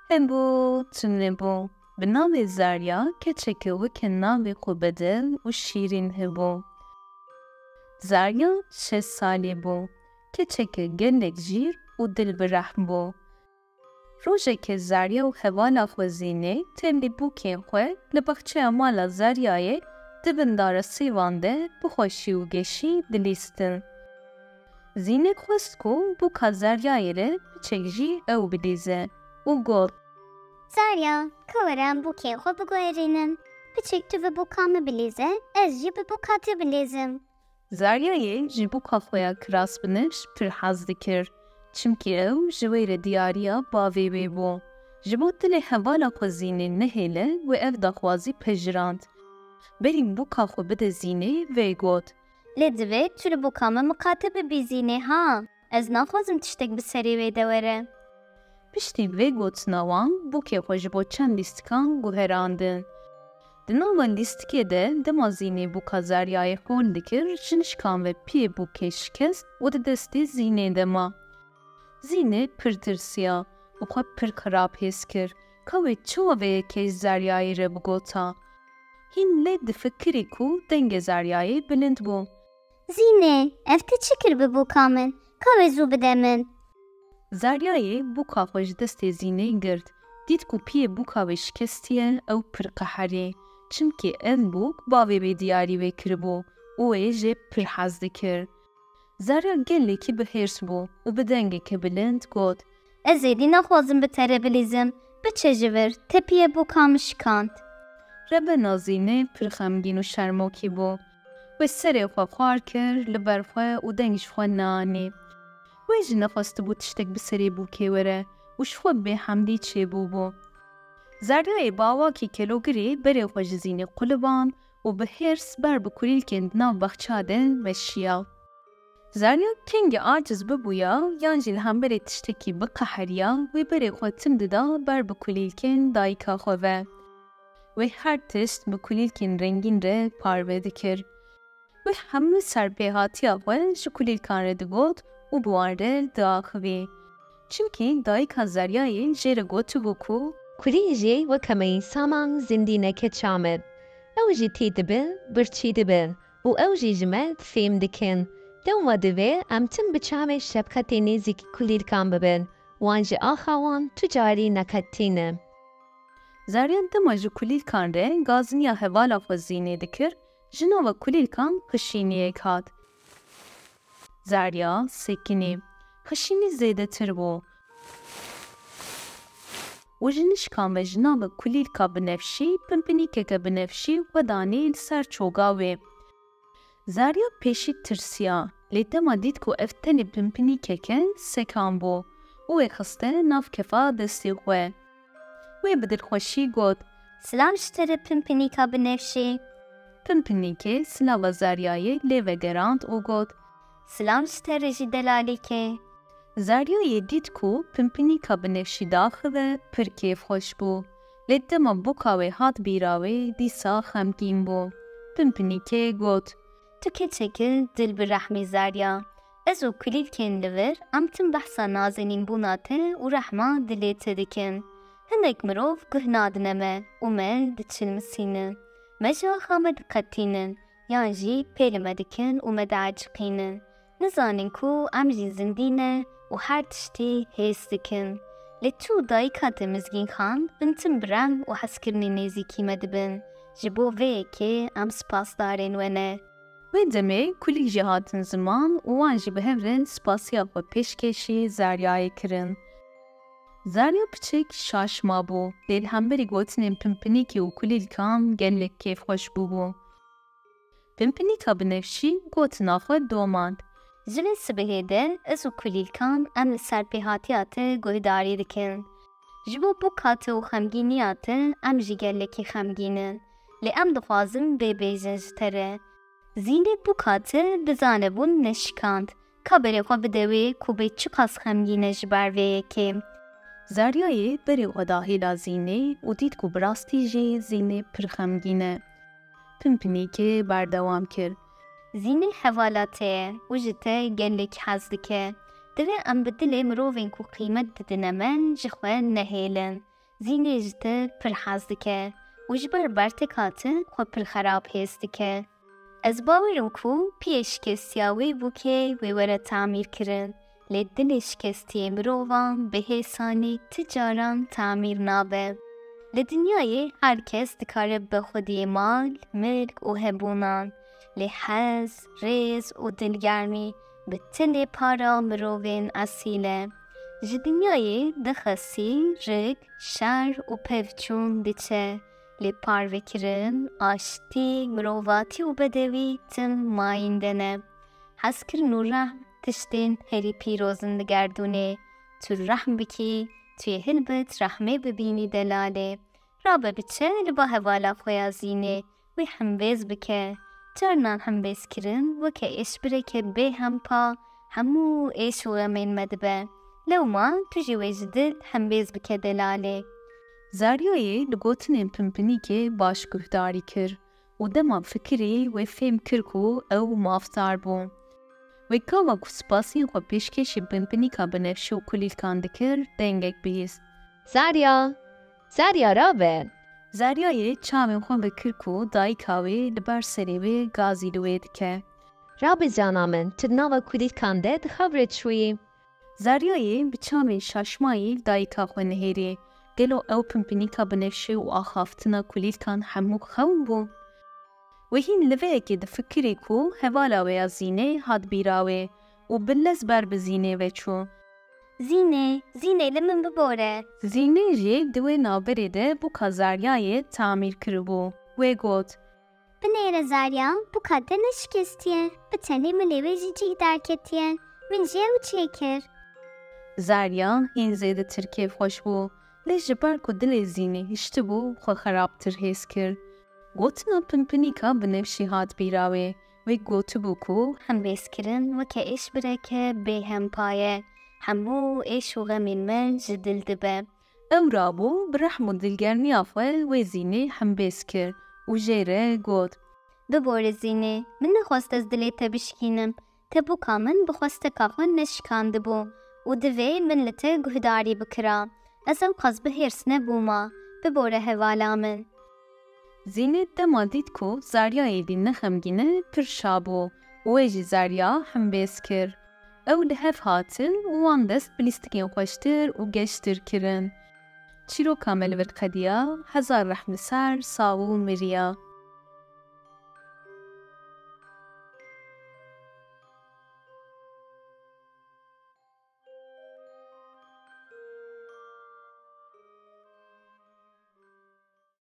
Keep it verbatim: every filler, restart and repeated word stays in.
Hebû, tunebû. Bi navê Zarya keçeke weke navê xwe bedew û şîrîn hebû. Zarya şeş salî bû. Keçeke gelek jîr û dilbirehm bû. Rojeke Zarya û hevala xwe Zînê tevlî bûkên xwe li baxçeya mala Zaryayê di bin dara sêvan de bi xweşî û geşî dilîstin. Zînê xwest ku bûka Zaryayê re piçek jî ew bilîze û got, Zarya, ka were em bûkên xwe biguherînin. Piçek tu bi bûka min bilîze, ez jî bi bûka te bilîzim. Zaryayê ji bûka xwe ya kirasbinifş pir hez dikir, çimkî ew ji wê re diyariya bavê wê bû. Ji bo dilê hevala xwe Zînê nehêle, wê ev daxwazî pejirand. Berî bûka xwe bide Zînê, vê got, Lê divê tu li bûka min miqate bibî Zînê ha. Ez naxwazim tiştek bi serê wê de were. Piştî vê gotina wan bûkê xwe ji bo çend lîstikan guherandin. Di nava lîstikê de dema Zînê bûka Zaryayê hol dikir, ji nişkan ve piyê bûkê şikest û di destê Zînê de ma. Zînê pir tirsiya û xwe pir xirab hêz kir. Ka wê çawa vê yekê ji Zaryayê re bigota? Hîn lê difikirî ku dengê Zaryayê bilind bû. Zînê, ev te çi kir bi bûka min? Ka wê zû bide min. Zaryayê bûka xwe ji destê Zînê girt. Dît ku piyê bûka wê şikestiye, ew pir qeherî. Çimkî ev bûk bavê wê diyarî wê kiribû û wê jê pir hez dikir. Zarya gelekî bi hêrs bû û bi dengeke bilind got, Ez êdî naxwazim bi te re bilîzim. Biçe ji vir, te piyê bûka min şikand. Rebena Zînê pir xemgîn û şermokî bû. Wê serê xwe xwar kir li ber xwe û deng ji xwe neanî. Wê jî nexwestibû tiştek bi serê bûkê were û ji xwe bêhemdî çêbûbû. Zaryayê bi awakî kelogirî berê xwe ji Zînê quliband û bi hêrs ber bi kulîlkên di nav baxça de meşiya. Zarya kengî aciz bibûya yan jî li hemberî tiştekî biqeheriya, wê berê xwe tim dida ber bi kulîlkên dayika xwe ve. Wê her tişt bi kulîlkên rengîn re parve dikir. Wê hemû serpêhatiya xwe ji kulîlkan re digot û bi wan re diaxivî. Çimkî dayika Zaryayê jê re gotibû ku, Kulîlkê weke me însanan zindî ne keça me. Ew jî tê dibin, birçî dibin û ew jî ji me fêm dikin. Lewma divê em tim bi çavê şefqetê nêzîkî kulîlkan bibin. Wan ji axa wan tu carî neqetîne. Zarya dema ji kulîlkan re gaziniya hevala xwe Zînê dikir, ji nava kulîlkan xişîniyek hat. Zarya sekinî. Xişînî zêdetir bû. Û ji nişkan ve ji nava kulîlka binefşî, pimpinîkeke binefşî xwe danî li ser çoga wê. Zarya pêşî tirsiya, lê dema dît ku ev tenê pimpinîkek e, sekan bû û wê xiste nav kefa destê xwe. Wê bi dilxweşî got, Silav ji te re pimpinîka binefşî. Pimpinîkê silava Zaryayê lê vegerand û got, Silav ji te re jî delalîkê. Zaryayê dît ku pimpinîka binefşî diaxive, pir kêfxweş bû. Lê dema bûka wê hat bîra wê, dîsa xemgîn bû. Pimpinîkê got, Tu keçeke dilbirehmî Zarya. Ez û kulîlkên li vir em tim behsa nazenînbûna te û rehma dilê te dikin. Hinek mirov guh nadine me û me diçilmisînin. Me ji axa me diqetînin, yan jî pê li me dikin û me dieciqînin. Nizanin ku em jî zindî ne û her tiştî hêz dikin. Lê tu û dayika te Mizgîn Xan bin tim bi rehm û hezkirinê nêzîkî me dibin. Ji bo vê yekê em spasdarên we ne. Wê demê kulîlk jî hatin ziman û wan jî bi hev re spasiya xwe pêşkêşî Zaryayê kirin. Zarya piçek şaş mabû, lê li hemberî gotinên pimpinîkê û kulîlkan gelek kêfxweş bûbû. Pimpinîka binefşî gotina xwe domand. Ji vê sibihê de ez û kulîlkan em li serpêhatiya te guhdarî dikin. Ji bo bûka te û xemgîniya te em jî gelekî xemgîn in. Lê em dixwazin vê bêjin ji te re. Zînê bûka te bi zanebûn neşikand. Ka berê xwe bide wê ku bê çiqas xemgîn e ji ber vê yekê. Zaryayê berê xwe da hêla Zînê û dît ku bi rastî jî Zînê pir xemgîn e. Pimpinîkê berdewam kir. Zînê hevala te ye û ji te gelekî hez dike. Divê em bi dilê mirovên ku qîmet didine me ji xwe nehêlin. Zînê ji te pir hez dike û ji ber berteka te xwe pir xerab hêz dike. Ez bawer im ku piyê şikestiya wê bûkê wê were tamîr kirin, lê dilê şikestiyê mirovan bi hêsanî ti caran tamîr nabe. Li dinyayê her kes dikare bibe xwediyê mal, milk û hebûnan, lê hez, rêz û dilgermî bi tilê para mirovên esîl e. Ji dinyayê dixe sî, rik, şer û pevçûn diçe, lê parvekirin, aştî, mirovatî û bedewî tim mayîn de ne. Hezkirin û rehm tiştên herî pîroz in li gerdûnê. Tu rehm bikî, tu yê hilbet rehmê bibînî delalê. Rabe biçe li ba hevala xwe ya Zînê, wê hembêz bike. Carnan hembêzkirin weke êşbireke bêhempa hemû êş û xemên me dibe. Lewma tu jî wê ji dil hembêz bike delalê. Zaryayê li gotinên Pimpinîkê baş guhdarî kir û dema fikirî wê fêm kir ku ew mafdar bû. Wê gava ku spasiyên xwe pêşkêşî Pimpinîka binefşe û kulîlkan dikir, dengek bihîst. Zarya! Zarya, rabe! Zaryayê çavên xwe vekir ku dayika wê li ber serê wê gazî li wê dike. Rabe cana min, tu di nava kulîlkan de di xev re çûyî. Zaryayê bi çavên şaşmayî dayika xwe nihêrî. Gelo ew Pimpinîka binefşe û axaftina kulîlkan hemû xewn bû? Wê hîn li vê yekê difikirî ku hevala wê ya Zînê hat bîra wê û bi lez ber bi Zînê ve çû. Zînê, Zînê, li min bibore! Zînê jî di wê navberê de bûka Zaryayê tamîr kiribû. Wê got. Binêre Zarya, bûka te neşikestiye, bi tenê milê wê jî cih derketiye. Min jî ew çêkir. Zarya hîn zêdetir kêfxweş bû, lê ji ber ku dilê Zînê hiştibû, xwe xerabtir hêz kir. Gotina Pimpinîka binefşî hat bîra wê. Wê gotibû ku hembêzkirin weke êşbireke bêhempa ye. Hemû êş û xemên me ji dil dibe. Ew rabû bi rehm û dilgermiya xwe wê Zînê hembêz kir û jê re got. Bibore Zînê, min nexwest ez dilê te bişkînim. Te bûka min bi xwesteka xwe neşikandibû û divê min li te guhdarî bikira. Ez ewqas bi hêrs nebûma. Bibore hevala min. Zînê dema dît ku Zaryayê dî ne xemgîn e, pir şa bû û wê jî Zarya hembêz kir. Ew li hev hatin û wan dest bi lîstikên xweştir û geştir kirin. Çîroka me li vir qediya, hezar rehm li ser sax û miriya.